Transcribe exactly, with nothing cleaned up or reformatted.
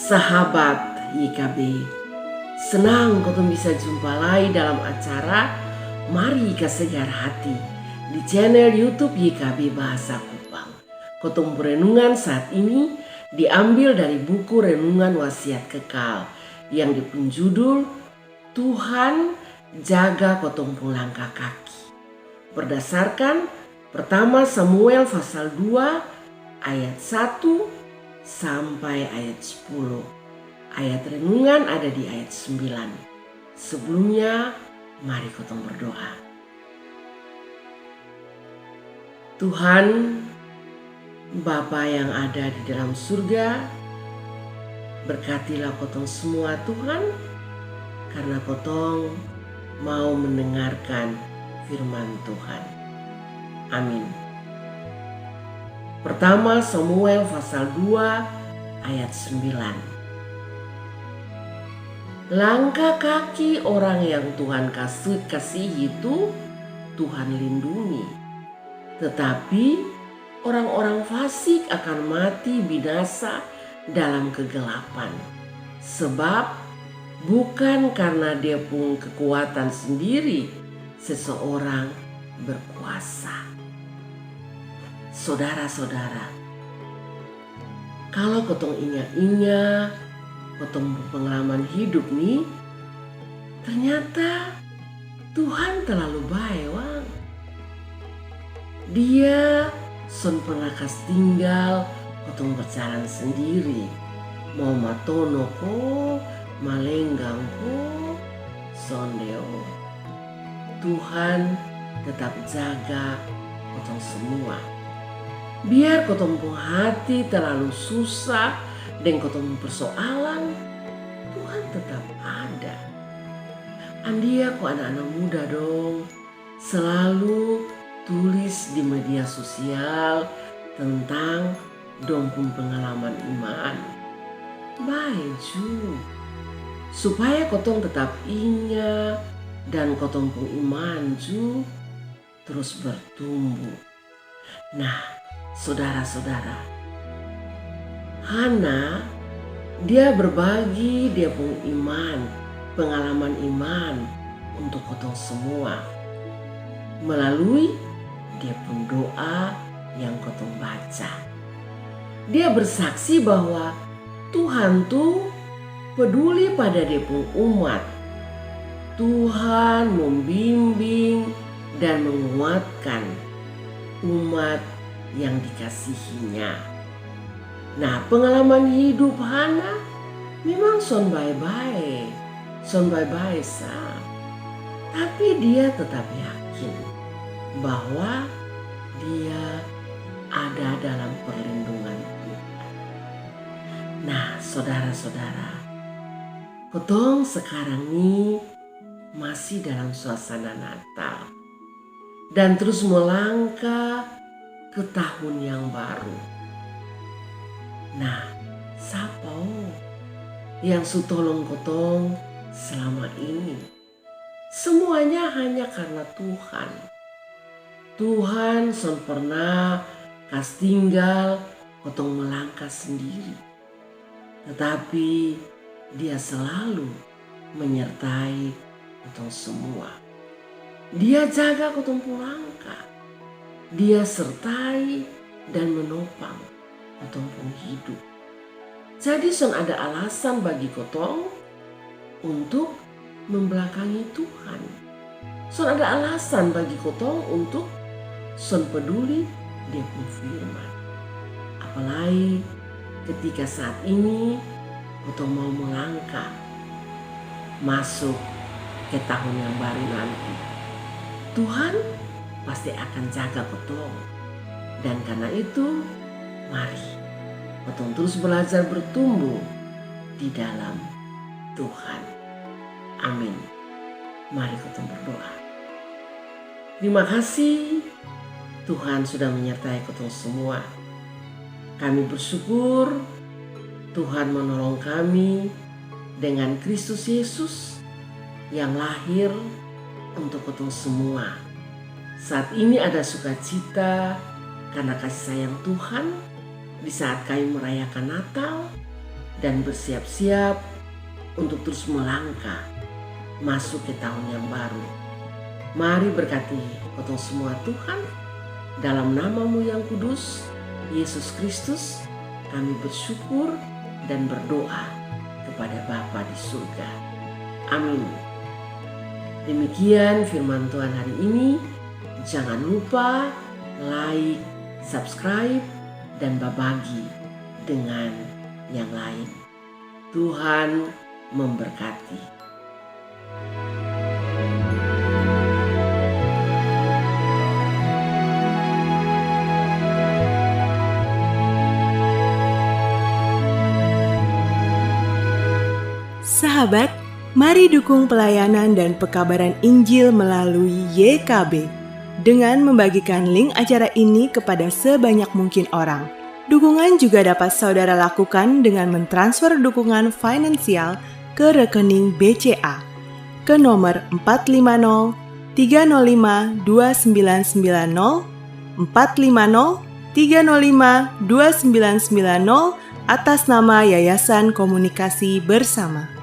Sahabat Y K B, senang kotong bisa jumpa lai dalam acara Mari Kasegar Hati di channel YouTube Y K B Bahasa Kupang. Kotong pung renungan saat ini diambil dari buku Renungan Wasiat Kekal yang dia pung judul Tuhan Jaga Kotong Pung Langkah Kaki. Berdasarkan Pertama Samuel pasal dua ayat satu sampai ayat sepuluh. Ayat renungan ada di ayat sembilan. Sebelumnya, mari kotong berdoa. Tuhan, Bapa yang ada di dalam surga, berkatilah kotong semua, Tuhan, karena kotong mau mendengarkan firman Tuhan. Amin. Pertama Samuel pasal dua ayat sembilan. Langkah kaki orang yang Tuhan kasih, kasihi itu Tuhan lindungi. Tetapi orang-orang fasik akan mati binasa dalam kegelapan. Sebab bukan karena dia pung kekuatan sendiri seseorang berkuasa. Sodara-sodara, kalo kotong inga-inga kotong pung pengalaman hidup ni, ternyata Tuhan terlalu bae wang. Dia son pernah kas tinggal kotong berjalan sendiri. Mau matono ko, malenggang ko, sonde o. Tuhan tetap jaga kotong semua. Biar kotong pung hati terlalu susah deng kotong pung persoalan, Tuhan tetap ada. Andia ko anak-anak muda dong selalu tulis di media sosial tentang dong pung pengalaman iman. Bae ju, supaya kotong tetap inga dan kotong pung iman ju terus bertumbuh. Nah, sodara-sodara, Hana, dia berbagi dia pung iman, pengalaman iman untuk kotong semua melalui dia pung doa yang kotong baca. Dia bersaksi bahwa Tuhan tu peduli pada dia pung umat. Tuhan membimbing dan menguatkan umat yang dikasihinya. Nah, pengalaman hidup Hana memang son bae-bae, son bae-bae sa. Tapi dia tetap yakin bahwa dia ada dalam perlindungan Tuhan. Nah, sodara-sodara, kotong sekarang ni masih dalam suasana Natal dan terus melangkah ke tahun yang baru. Nah, sapa o yang su tolong kotong selama ini? Semuanya hanya karna Tuhan. Tuhan son pernah kas tinggal kotong melangkah sendiri. Tetapi Dia selalu menyertai kotong semua. Dia jaga kotong pung langkah. Dia sertai dan menopang kotong pung hidup. Jadi son ada alasan bagi kotong untuk membelakangi Tuhan. Son ada alasan bagi kotong untuk son peduli Dia pung firman. Apalai ketika saat ini kotong mau melangkah masuk ke tahun yang baru nanti. Tuhan pasti akan jaga kotong. Dan karna itu, mari kotong terus belajar bertumbuh di dalam Tuhan. Amin. Mari kotong berdoa. Terima kasih, Tuhan sudah menyertai kotong semua. Kami bersyukur Tuhan menolong kami dengan Kristus Yesus yang lahir untuk kotong semua. Saat ini ada sukacita karna kasih sayang Tuhan di saat kami merayakan Natal. dan bersiap-siap untuk terus melangkah masuk ke tahun yang baru. Mari berkati kotong semua Tuhan. Dalam nama-Mu yang kudus, Yesus Kristus, kami bersyukur dan berdoa kepada Bapa di surga. Amin. Demikian firman Tuhan hari ini. Jangan lupa like, subscribe, dan babagi dengan yang lain. Tuhan memberkati. Sahabat, mari dukung pelayanan dan pekabaran Injil melalui Y K B dengan membagikan link acara ini kepada sebanyak mungkin orang. Dukungan juga dapat saudara lakukan dengan mentransfer dukungan finansial ke rekening B C A ke nomor empat lima nol tiga nol lima dua sembilan sembilan nol, empat lima nol tiga nol lima dua sembilan sembilan nol, atas nama Yayasan Komunikasi Bersama.